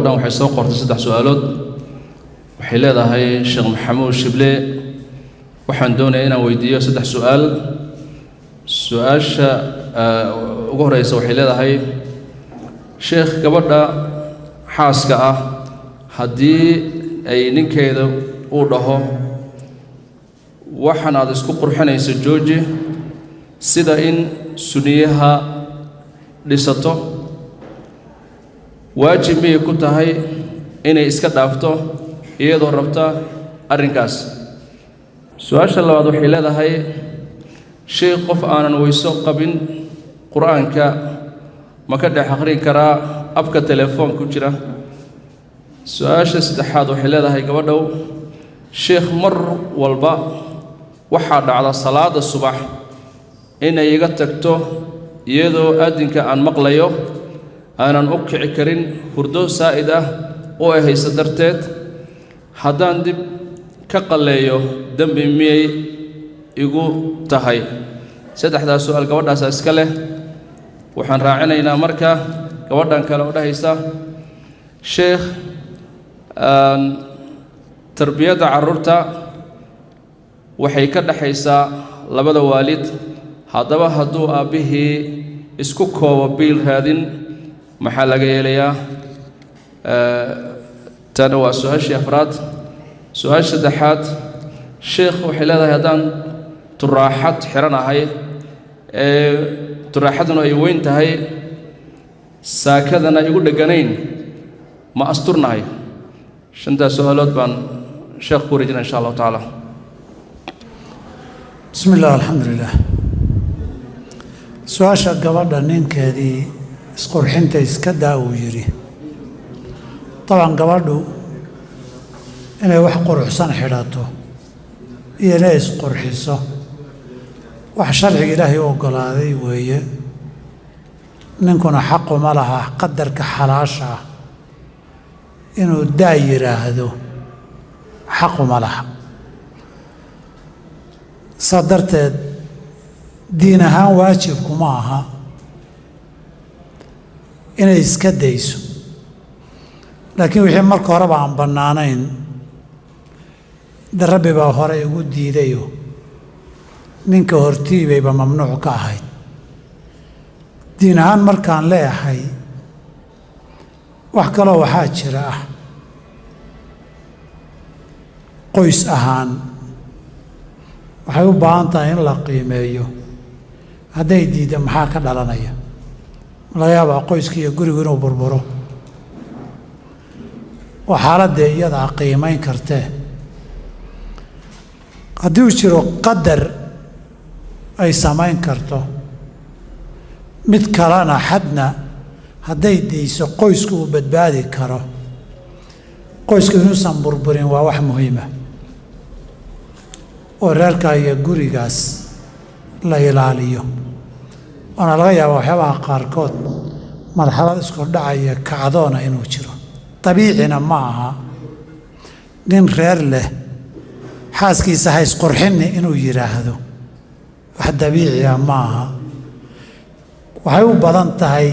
Gabadhan waxay soo qortay saddex su-aalood. Waxay leedahay: "Sheekh Maxamuud Shible, waxaan doonayaa inaan weydiiyo saddex su-aal." Su-aasha ugu horeysa waxay leedahay: "Sheekh, gabadha xaaska ah haddii ay ninkeeda uu dhaho waxan aad isku qurxinayso jooji, sida in suniyaha dhisato, waajib miyay ku tahay inay iska dhaafto iyadoo rabta arrinkaas?" Su-aasha labaad waxay leedahay: "Sheekh, qof aanan weyso qabin Qur-aanka ma ka dhex akhrin karaa app-ka telefoon ku jira?" Su-aasha saddexaad waxay leedahay gabadhow: "Sheekh, mar walba waxaa dhacda salaada subax inay iga tagto iyadoo aadinka aan maqlayo, aanan u kici karin, hurdo saa'id ah oo ay hayso darteed. Haddaan dib ka qalleeyo, dembi miyay igu tahay?" Saddexdaas su-aal gabadhaasa iska leh. Waxaan raacinaynaa marka gabadhan kale oo dhahaysa: "Sheekh, tarbiyadda carruurta waxay ka dhexaysaa labada waalid. Haddaba hadduu aabbihii isku koobo biil raadin, maxaa laga yeelayaa?" Tana waa su-aashii afraad. Su-aasha saddexaad, sheekh, waxay leedahay: "Haddaan turaaxad xidhanahay ee turaaxaduna ay weyn tahay, saakadana igu dheganayn, ma asturnahay?" Shantaas su-aalood baan sheekh ku wareejina, insha Allahu tacaala. Bismi illah, alxamdulilah. Su-aasha gabadha ninkeedii isqurxinta iska daa uu yidhi, dabcan gabadhu inay wax quruxsan xidhato iyo inay isqurxiso wax sharciga Ilaahay u oggolaaday weeye. Ninkuna xaquma laha qadarka xalaasha ah inuu daa yidhaahdo, xaquma laha. Saa darteed diin ahaan waajibkuma aha inay iska dayso, laakiin wixii marka horeba aan bannaanayn de Rabbi baa hore igu diidayo, ninka hortiibayba mamnuuc ka ahayd. Diin ahaan markaan leeyahay, wax kaloo waxaa jira ah qoys ahaan waxay u baahan tahay in la qiimeeyo. Hadday diidda, maxaa ka dhalanaya? Laga yaabaa qoyska iyo gurigu inuu burburo. Waa xaaladdee iyadaa qiimayn kartee. Haddii uu jiro qadar ay samayn karto, mid kalena xadna hadday dayso qoysku uu badbaadi karo, qoysku inuusan burburin waa wax muhiima oo reerka iyo gurigaas la ilaaliyo. Waana laga yaabaa waxyaabaha qaarkood marxalad isku dhacaya, kacdoona inuu jiro. Dabiicina ma aha nin reer leh xaaskiisa ha isqurxinni inuu yidhaahdo, wax dabiiciya ma aha. Waxay u badan tahay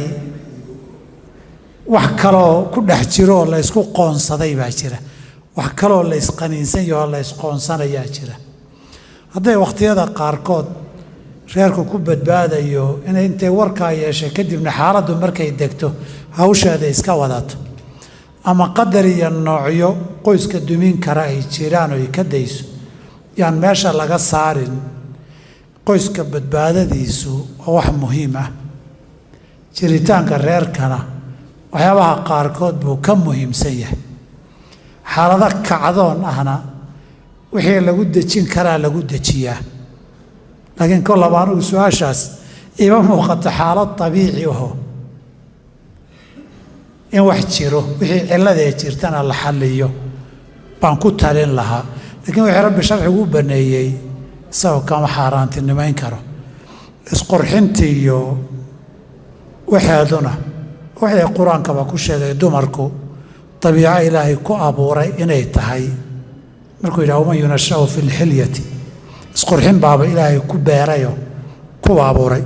wax kaloo ku dhex jiro oo la ysku qoonsaday baa jira, wax kaloo la isqaniinsan yaho la isqoonsanayaa jira. Hadday wakhtiyada qaarkood reerku ku badbaadayo inay intay warkaa yeeshay kadibna xaaladdu markay degto hawsheeda iska wadato, ama qadar iyo noocyo qoyska dumin kara ay jiraan oo ay ka dayso, yaan meesha laga saarin. Qoyska badbaadadiisu waa wax muhiim ah, jiritaanka reerkana waxyaabaha qaarkood buu ka muhiimsan yahay. Xaalado kacdoon ahna wixii lagu dejin karaa lagu dejiyaa, laakiin kollaba anigu su-aashaas ima muuqato xaalad dabiici aho in wax jiro. Wixii cilladee jirtana la xalliyo baan ku talin lahaa, laakiin wixii Rabbi sharcigu u baneeyey isagoo kama xaaraantinimayn karo. Isqurxinti iyo waxeeduna waxay Qur-aankaba ku sheegay dumarku dabiico Ilaahay ku abuuray inay tahay. Markuu yidhaha waman yunashau fi lxilyati, isqurxin baaba Ilaahay ku beerayo, kuwa abuuray.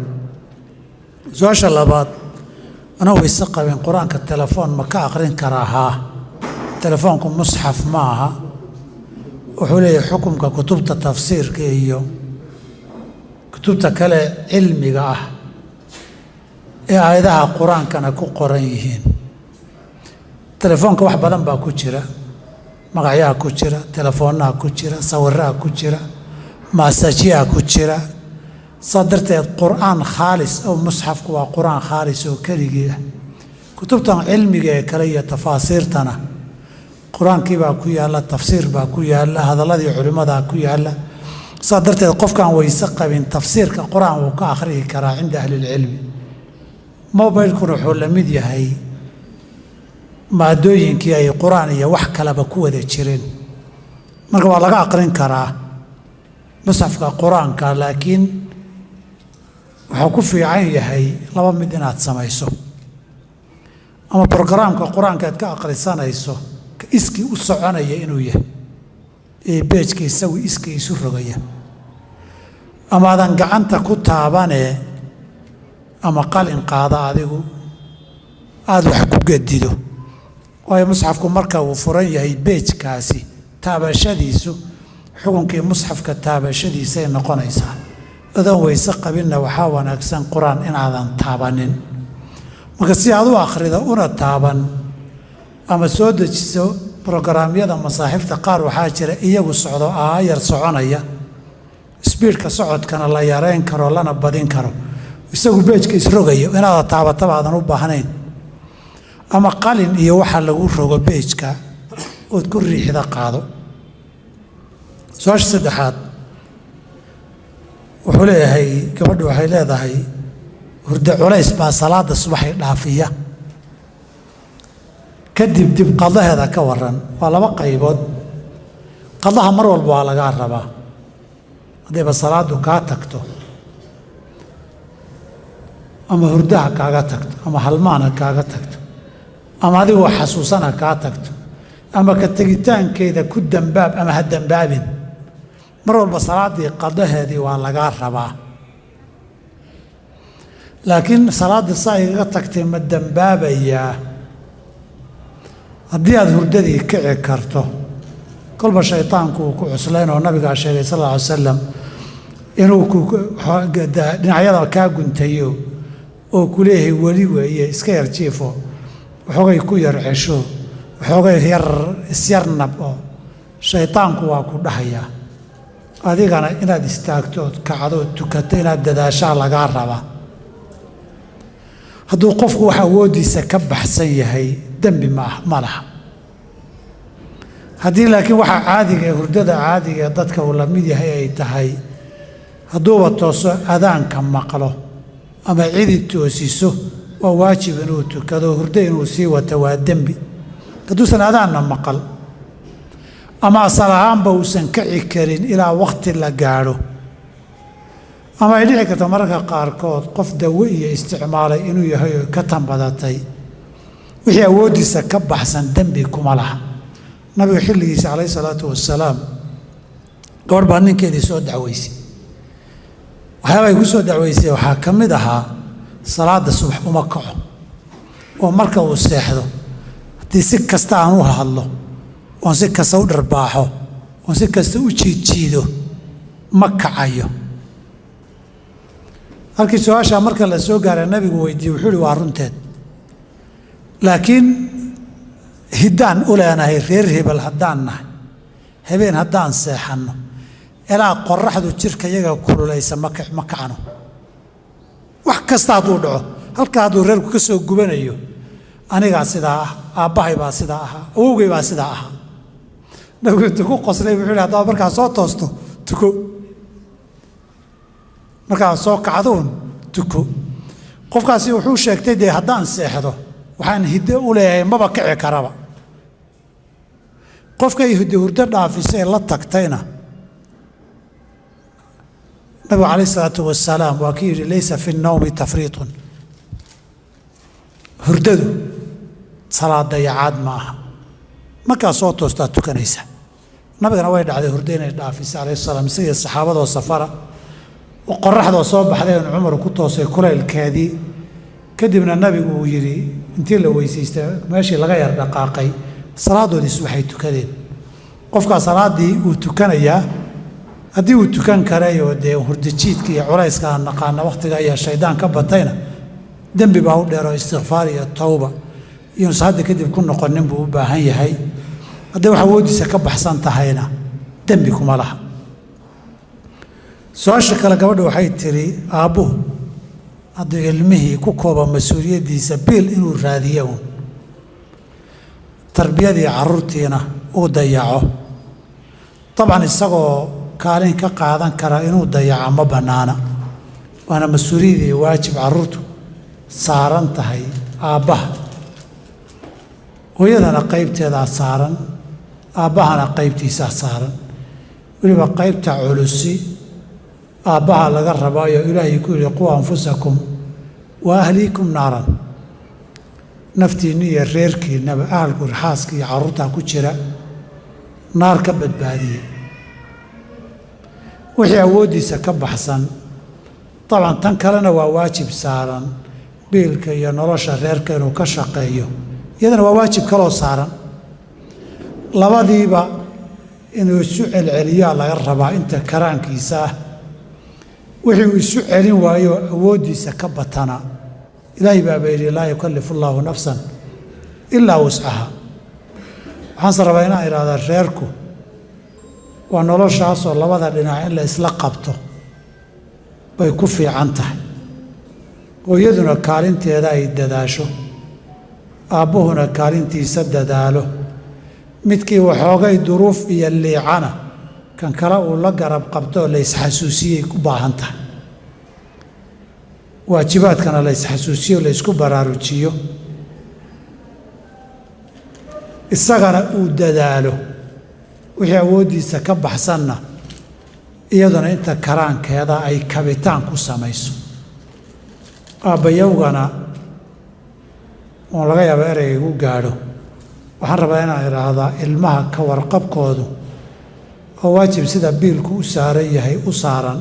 Su-aasha labaad, Anoo weyse qabin qur-aanka telefoon ma ka aqrin karaa? Haa, telefoonku musxaf ma aha. Wuxuu leeyahay xukumka kutubta tafsiirka iyo kutubta kale cilmiga ah ee aayadaha qur-aankana ku qoran yihiin. Telefoonka wax badan baa ku jira, magacyaha ku jira, telefoonnaha ku jira, sawiraha ku jira, maasajyaha ku jira. Saa darteed qur-aan khaalis oo musxafku waa qur-aan khaalis oo keligii ah. Kutubtan cilmiga ee kale iyo tafaasiirtana qur-aankii baa ku yaalla, tafsiir baa ku yaalla, hadalladii culimmadaa ku yaalla. Saa darteed qofkaan weyse qabin tafsiirka qur-aan wuu ka akhriyi karaa cinda ahlilcilmi. Mobilkuna wuxuu la mid yahay maadooyinkii ay qur-aan iyo wax kaleba ku wada jireen, marka waa laga aqrin karaa musxafka qur-aanka. Laakiin wuxuu ku fiican yahay laba mid inaad samayso: ama brograamka qur-aanka aad ka akhrisanayso iskii u soconaya inuu yahay ee beejka isagu iskii isu rogaya, ama aadan gacanta ku taabanee ama qalin qaada adigu aada wax ku gedido. Waayo, musxafku marka uu furan yahay beejkaasi taabashadiisu xukunkii musxafka taabashadiisay noqonaysaa. Adoon weyse qabinna waxaa wanaagsan qur-aan inaadan taabanin. Marka si aad u akhrido una taaban, ama soo dejiso brograamyada masaaxiifta qaar waxaa jira iyagu socdo, aayar soconaya, sbiidhka socodkana la yareyn karo lana badin karo, isagu beejka isrogayo, inaada taabataba aadan u baahnayn, ama qalin iyo waxa lagu rogo beejka ood ku riixda qaado. Su-aasha saddexaad wuxuu leeyahay, gabadhu waxay leedahay, hurdo culays baa salaada subaxay dhaafiya, kadib dib qadaheeda ka waran? Waa laba qaybood. Qadaha mar walba waa lagaa rabaa. Haddayba salaadu kaa tagto, ama hurdaha kaaga tagto, ama halmaan ha kaaga tagto, ama adigoo xasuusan ha kaa tagto, ama ka tegitaankeeda ku dambaab ama ha dambaabin, mar walba salaaddii qadaheedii waa lagaa rabaa. Laakiin salaaddii saa igaga tagtay ma dambaabayaa? Haddii aada hurdadii kici karto, kolba shaydaanku uu ku cuslayn oo nabigaa sheegay sal alla alay salam inuu dhinacyada kaa guntayo oo ku leeyahay weli weeye, iska yar jiifo, waxoogay ku yar cesho, waxoogay yar isyarnab, oo shaydaanku waa ku dhahayaa. Adigana inaad istaagto ood kacdo ood tukato, inaad dadaashaa lagaa rabaa. Hadduu qofku wax awooddiisa ka baxsan yahay, dembi maah ma laha. Haddii laakiin waxa caadiga ee hurdada caadiga ee dadka uu la mid yahay ay tahay, hadduuba tooso, adaanka maqlo ama cidi toosiso, waa waajib inuu tukado. Hurdo inuu sii wato waa dembi. Hadduusan adaanna maqal ama asal ahaanba uusan kici karin ilaa wakhti la gaadho, ama ay dhici karto mararka qaarkood qof dawo iyo isticmaalay inuu yahay oo ka tanbadatay, wixii awooddiisa ka baxsan dembi kuma laha. Nabigu xilligiisa calayhi salaatu wasalaam gabadh baa ninkeedii soo dacweysay. Waxyaaba ay ku soo dacweysay waxaa ka mid ahaa salaada subax uma kaco, oo marka uu seexdo haddii si kasta aan u hadlo oon si kasta u dharbaaxo oon si kasta u jiidjiido, ma kacayo. Halkii su-aashaa marka la soo gaaray nabigu weydiiyey, wuxuu uhi waa runteed, laakiin hiddaan u leenahay reer hebel haddaan nahay, habeen haddaan seexanno ilaa qoraxdu jirka yaga kululaysa ma kacno. Wax kasta hadduu dhaco, halkaa hadduu reerku ka soo gubanayo, anigaa sidaa ah, aabbahay baa sidaa ahaa, awowgay baa sidaa ahaa. Nabigu intuu ku qoslay wuxuu yidhi, haddaba markaa soo toosto tuko, markaa soo kacdoon tuko. Qofkaasi wuxuu sheegtay, dee haddaan seexdo waxaan hiddo u leeyahay maba kici karaba. Qofkay hiddo hurdo dhaafisay la tagtayna, nabigu calayh isalaatu wasalaam waa kii yidhi, laysa fi nnawmi tafriitun. Hurdadu salaad dayacaad ma aha, markaa soo toostaa tukanaysa. Nabigana way dhacday hurdo inay dhaafisay calayhi salaam, isagii saxaabadoo safara oo qoraxdoo soo baxday in Cumar ku toosay kulaylkeedii. Kadibna nabigu uu yidhi intii la weysaystay meeshii laga yar dhaqaaqay, salaadoodiis waxay tukadeen. Qofkaa salaaddii uu tukanayaa haddii uu tukan karayoo dee hurdajiidka iyo culayska aan naqaana wakhtiga ayaa shaydaan ka batayna, dembi baa u dheeroo istikfaar iyo towba iyonuusan hadda kadib ku noqonin buu u baahan yahay. Hadday wax awooddiisa ka baxsan tahayna, dembi kuma laha. Su-aasha kale, gabadha waxay tidhi, aabbuhu hadduu ilmihii ku kooba mas-uuliyaddiisa biil inuu raadiyo uun, tarbiyadii carruurtiina uu dayaco, dabcan isagoo kaalin ka qaadan kara inuu dayaco ma bannaana, waana mas-uuliyad iyo waajib carruurtu saaran tahay aabbaha. Hooyadana qaybteedaa saaran, aabbahana qaybtiisaa saaran. Weliba qaybta culusi aabbaha laga rabaayo. Ilaahay ku yidhi: "Quu anfusakum wa ahliikum naaran." Naftiinna iyo reerkiinnaba, ahalku xaaska iyo carruurtaa ku jira, naar ka badbaadiya. Wixii awooddiisa ka baxsan, dabcan tan kalena waa waajib saaran, biilka iyo nolosha reerka inuu ka shaqeeyo, iyadana waa waajib kaloo saaran. Labadiiba inuu isu celceliyaa laga rabaa inta karaankiisa ah. Wixii uu isu celin waayo, awooddiisa ka batana, Ilaahay baaba yidhi: "Laa yukallifu allaahu nafsan ilaa wuscaha." Waxaanse rabaa inaan idhahda, reerku waa noloshaasoo labada dhinac in la isla qabto bay ku fiican tahay. Hooyaduna kaalinteeda ay dadaasho, aabbuhuna kaalintiisa dadaalo, midkii waxoogay duruuf iyo liicana kan kale uu la garab qabto oo la isxasuusiyey ku baahan tahay. Waajibaadkana la isxasuusiyo, la isku baraarujiyo, isagana uu dadaalo, wixii awooddiisa ka baxsanna iyaduna inta karaankeeda ay kabitaan ku samayso. Aabbayowgana oon laga yaaba ereyga igu gaadho, waxaan rabaa inaan idhaahdaa, ilmaha ka warqabkoodu oo waajib sida biilku u saaran yahay u saaran,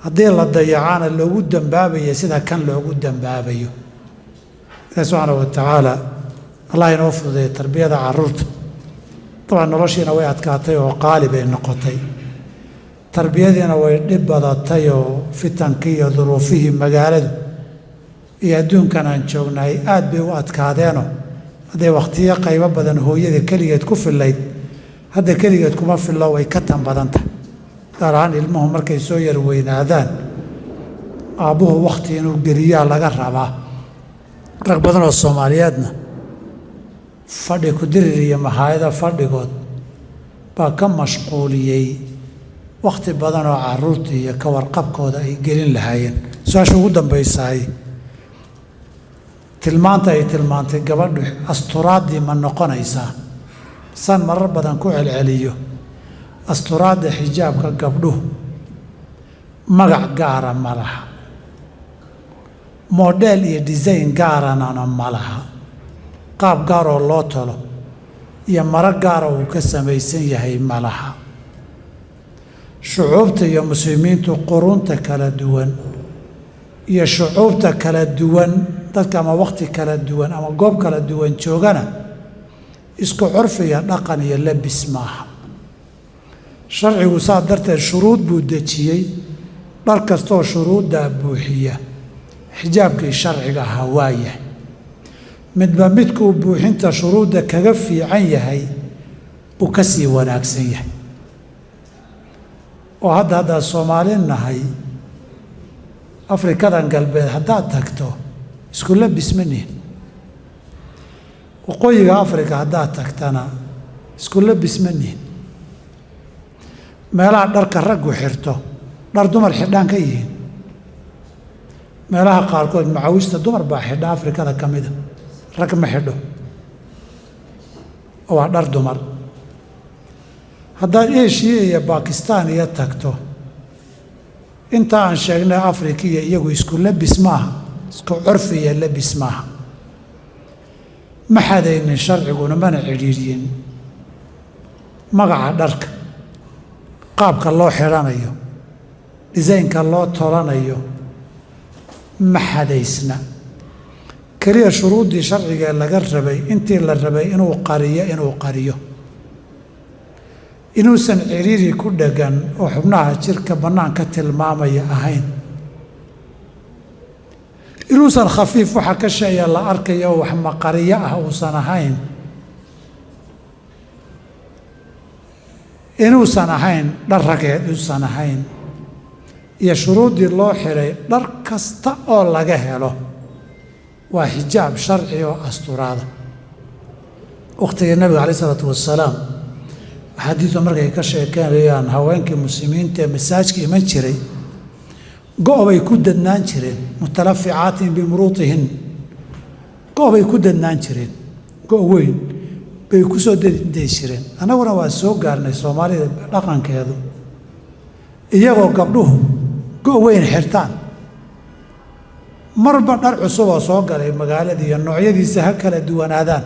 haddii la dayacana loogu dambaabayo sida kan loogu dambaabayo. Ilahi subxaana wa tacaala allah inoo fududeeya tarbiyada carruurta. Dabcan noloshiina way adkaatay oo qaali bay noqotay, tarbiyadiina way dhib badatay, oo fitankii iyo duruufihii magaaladu iyo adduunkan aan joognahay aad bay u adkaadeenoo hadday wakhtiyo qaybo badan hooyada keligeed ku fillayd, hadda keligeed kuma fillo, way ka tan badan tahay. Gaar ahaan ilmuhu markay soo yar weynaadaan, aabbuhu wakhti inuu geliyaa laga rabaa. Rag badan oo Soomaaliyeedna fadhi ku-dirir iyo mahaayado fadhigood baa ka mashquuliyey wakhti badan oo carruurta iyo ka warqabkooda ay gelin lahaayeen. Su-aasha ugu dambaysaay, tilmaanta ay tilmaantay gabadhu asturaaddii ma noqonaysaa? San marar badan ku celceliyo, asturaadda xijaabka gabdhuhu magac gaara ma laha, model iyo design gaaranana ma laha, qaab gaaroo loo tolo iyo maro gaara uu ka samaysan yahay ma laha. Shucuubta iyo muslimiintu qurunta kala duwan iyo shucuubta kala duwan, dadka ama wakhti kala duwan ama goob kala duwan joogana, isku curfi iyo dhaqan iyo labis maaha. Sharcigu saa darteed shuruud buu dejiyey. Dhar kastoo shuruuddaa buuxiya xijaabkii sharciga ahaa waa yahay. Midba midkuu buuxinta shuruudda kaga fiican yahay buu ka sii wanaagsan yahay. Oo hadda Soomaali nahay, Afrikadan galbeed haddaad tagto isku labis ma nihin, waqooyiga Afrika haddaad tagtana isku labis ma nihin. Meelaha dharka raggu xirto dhar dumar xidhaan ka yihiin, meelaha qaarkood macawista dumar baa xidha Afrikada ka mida, rag ma xidho oo waa dhar dumar. Haddaad Eshiya iyo Bakistan iyo tagto, inta aan sheegnay Afrika iyo iyagu isku labis maaha, isku curfi iyo labis maaha. Ma xadaynin sharciguna, mana cidhiidhyin magaca dharka, qaabka loo xidhanayo, design-ka loo tolanayo. Ma xadaysna. Keliya shuruuddii sharcigae laga rabay intii la rabay inuu qariyo, inuu qariyo, inuusan ciriiri ku dheggan oo xubnaha jirka bannaanka tilmaamaya ahayn, inuusan khafiif waxa ka sheeya la arkayo oo wax maqariyo ah uusan ahayn, inuusan ahayn dhar rageed uusan ahayn, iyo shuruuddii loo xiray dhar kasta oo laga helo waa xijaab sharci oo asturaada. Wakhtigii nabiga calayh isalaatu wassalaam, axaadiistu markay ka sheekeynayaan haweenkii muslimiinta ee masaajka iman jiray, go' bay ku dadnaan jireen, mutalaficaatin bimuruutihin, go' bay ku dadnaan jireen, go' weyn bay ku soo dadday jireen. Annaguna waa soo gaarnay soomaalida dhaqankeedu, iyagoo gabdhuhu go' weyn xirtaan, marba dhar cusub oo soo galay magaalada iyo noocyadiisa ha kala duwanaadaan,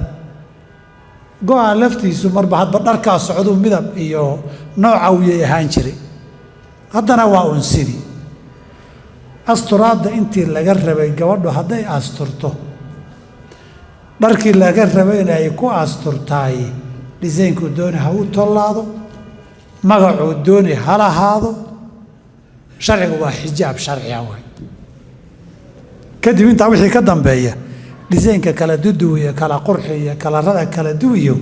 go-a laftiisu marba hadba dharkaa socduu midab iyo nooca wiyay ahaan jiray. Haddana waa un sidii asturaadda intii laga rabay gabadhu hadday asturto, dharkii laga rabay inay ku asturtaay, dhisaynkuu dooni ha u tollaado, magacuu dooni ha lahaado, sharcigu waa xijaab sharciga way. Kadib intaa wixii ka dambeeya dhisaynka kala duduwiyo, kala qurxiyo, kalarada kala duwiyo,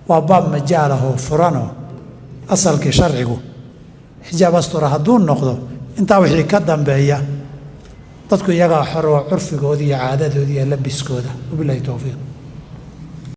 waa baab majaalahoo furanoo asalkii sharcigu xijaab astura hadduu noqdo, intaa wixii ka dambeeya dadku iyagaa xor oo curfigooda iyo caadadooda iyo labiskooda. Wabilahi towfiiq.